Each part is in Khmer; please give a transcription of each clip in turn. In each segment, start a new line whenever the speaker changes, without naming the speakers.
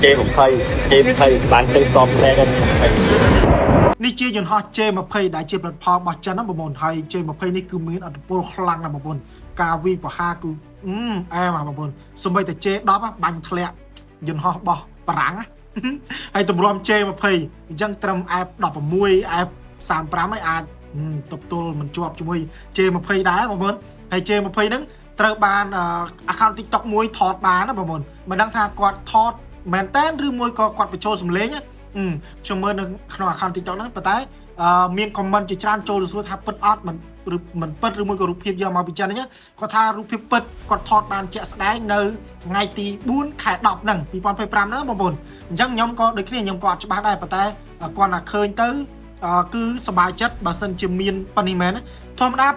J20 J20 បានទៅតបតែกัน20
នេះជាយន្តហោះ J20 ដែលជាផលិតផលរបស់ចិនណាបងប្អូនហើយ J20 នេះគឺមានឥទ្ធិពលខ្លាំងណាស់បងប្អូនការវិបហាគឺអឺអែមបងប្អូនសូម្បីតែ J10 បាញ់ធ្លាក់យន្តហោះរបស់បារាំងណា ហើយទម្រាំ J20 អញ្ចឹងត្រឹម F16 F35 ហើយអាចទប់ទល់មិនជាប់ជាមួយ J20 ដែរបងប្អូនហើយ J20 ហ្នឹងត្រូវបាន account TikTok មួយថតបានណាបងប្អូនមិនដឹងថាគាត់ថតមែនតើឬមួយក៏គាត់បញ្ចូលសំឡេងណាខ្ញុំមើលនៅក្នុង account TikTok ហ្នឹងប៉ុន្តែមាន comment ជាច្រើនចូលទៅសួរថាពិតអត់មិនឬមិនពិតឬមួយក៏រូបភាពយកមកពីចិនហ្នឹងគាត់ថារូបភាពពិតគាត់ថតបានជាក់ស្ដែងនៅថ្ងៃទី4ខែ10ហ្នឹង2025ហ្នឹងបងប្អូនអញ្ចឹងខ្ញុំក៏ដូចគ្នាខ្ញុំក៏អត់ច្បាស់ដែរប៉ុន្តែគាត់ថាឃើញទៅគឺសប្បាយចិត្តបើសិនជាមានប៉ុណ្នេះមែនធម្មតា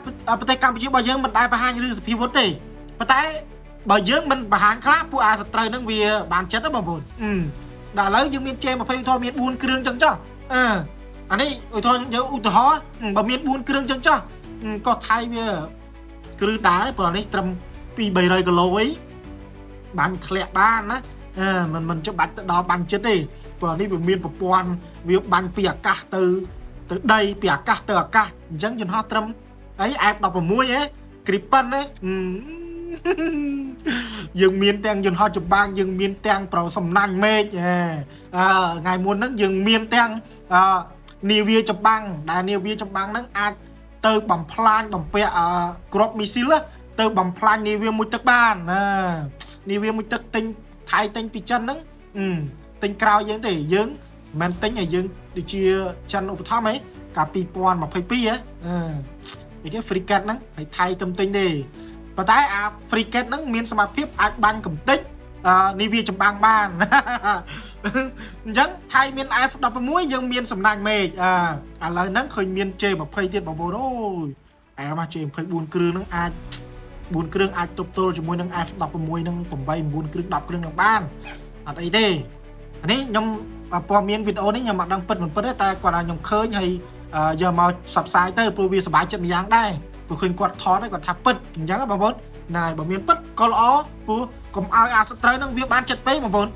ប្រទេសកម្ពុជារបស់យើងមិនដែលបង្ហាញរឿងសភាវុធទេប៉ុន្តែបើយើងមិនបង្ហាញខ្លះពួកអាសត្រូវហ្នឹងវាបានចិត្តណាបងប្អូនអឺដល់ឥឡូវយើងមាន J20 ឧទាហរណ៍មាន4គ្រឿងចឹងចុះអឺអានេះឧទាហរណ៍យើងឧទាហរណ៍បើមាន4គ្រឿងចឹងចុះក៏ថៃវាគ្រឹះដែរព្រោះនេះត្រឹម2 300គីឡូអីបាញ់ធ្លាក់បានណាអឺមិនមិនច្បាច់ទៅដល់បាញ់ចិត្តទេព្រោះនេះវាមានប្រព័ន្ធវាបាញ់ពីអាកាសទៅទៅដីពីអាកាសទៅអាកាសអញ្ចឹងយន្តហោះត្រឹមអី F16 ហ៎ Gripen ហ៎យើងមានទាំងយន្តហោះចម្បាំងយើងមានទាំងប្រសំណាញ់មេឃអឺថ្ងៃមុនហ្នឹងយើងមានទាំងអឺនាវាចម្បាំងដែលនាវាចម្បាំងហ្នឹងអាចទៅបំផ្លាញបំពាក់គ្រាប់មីស៊ីលទៅបំផ្លាញនាវាមួយទឹកបានណានាវាមួយទឹកទិញថៃទិញពីចិនហ្នឹងទិញក្រោយយើងទេយើងមិនមែនទិញឲ្យយើងដូចជាចិនឧបត្ថម្ភអីកាល2022ហ៎អឺអីគេ frigate ហ្នឹងហើយថៃទៅទិញទេប៉ុន្តែអា frigate ហ្នឹងមានសមត្ថភាពអាចបាញ់កំទេចអឺនេះវាចម្បាំងបាន អញ្ចឹងថៃមាន F16 យើងមានសំណាញ់មេឃអឺឥឡូវហ្នឹងឃើញមាន J20 ទៀតបងប្អូនអូយអែមក J24 គ្រឿងហ្នឹងអាច4គ្រឿងអាចទប់ទល់ជាមួយនឹង F16 ហ្នឹង8 9គ្រឿង10គ្រឿងនឹងបានអត់អីទេអានេះខ្ញុំព័ត៌មានវីដេអូនេះខ្ញុំអត់ដឹងពិតមិនពិតទេតែគាត់ថាខ្ញុំឃើញហើយយកមកផ្សព្វផ្សាយទៅព្រោះវាសប្បាយចិត្តម្យ៉ាងដែរព្រោះឃើញគាត់ថតហើយគាត់ថាពិតអញ្ចឹងបងប្អូនណែបើមានពិតក៏ល្អព្រោះកុំឲ្យអាសត្រូវនឹងវាបានចិត្តពេកបងប្អូន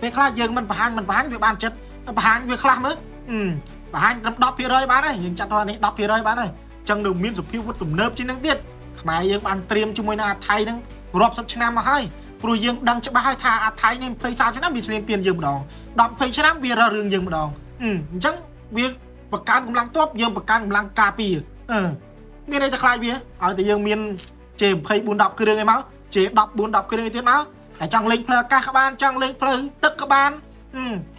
ពេលខ្លះយើងមិនបង្ហាញមិនបង្ហាញវាបានចិត្តបង្ហាញវាខ្លះមើលបង្ហាញត្រឹម10%បានហើយយើងចាត់ថានេះ10%បានហើយអញ្ចឹងនៅមានសភាវុធទំនើបជាងនឹងទៀតខ្មែរយើងបានត្រៀមជាមួយនឹងអាថៃនឹងរាប់សិបឆ្នាំមកហើយព្រោះយើងដឹងច្បាស់ហើយថាអាថៃនេះ20 30ឆ្នាំវាឈ្លានពានយើងម្ដង10 20ឆ្នាំវារករឿងយើងម្ដងអញ្ចឹងវាបង្កើនកម្លាំងទ័ពយើងបង្កើនកម្លាំងការពារអឺមានអីទៅខ្លាចវាឲ្យតែយើងមាន J20 4 10គ្រឿងអីមក J10 4 10គ្រឿងអីទៀតមកហើយចង់លេងផ្លូវអាកាសក៏បានចង់លេងផ្លូវទឹកក៏បាន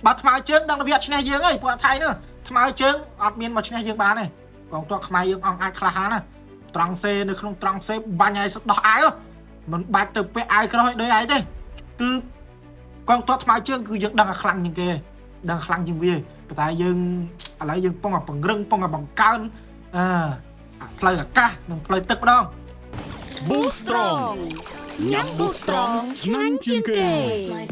បើថ្មើរជើងដឹងថាវាអត់ឈ្នះយើងហើយពួកអាថៃនោះថ្មើរជើងអត់មានមកឈ្នះយើងបានទេកងទ័ពខ្មែរយើងអង្គអាចក្លាហានណាត្រង់សេនៅក្នុងត្រង់សេបាញ់ឲ្យស្ដោះអាវមិនបាច់ទៅពាក់អាវក្រោយដូចឯងទេគឺកងទ័ពថ្មើរជើងគឺយើងដឹងថាខ្លាំងជាងគេដឹងខ្លាំងជាងវាប៉ុន្តែយើងឥឡូវយើងពងតែពង្រឹងពងតែបង្កើនអឺផ្លូវអាកាសនិងផ្លូវទឹកម្ដង
Boost Strong ញ៉ាំ Boost Strong ឆ្ងាញ់ជាងគេ
My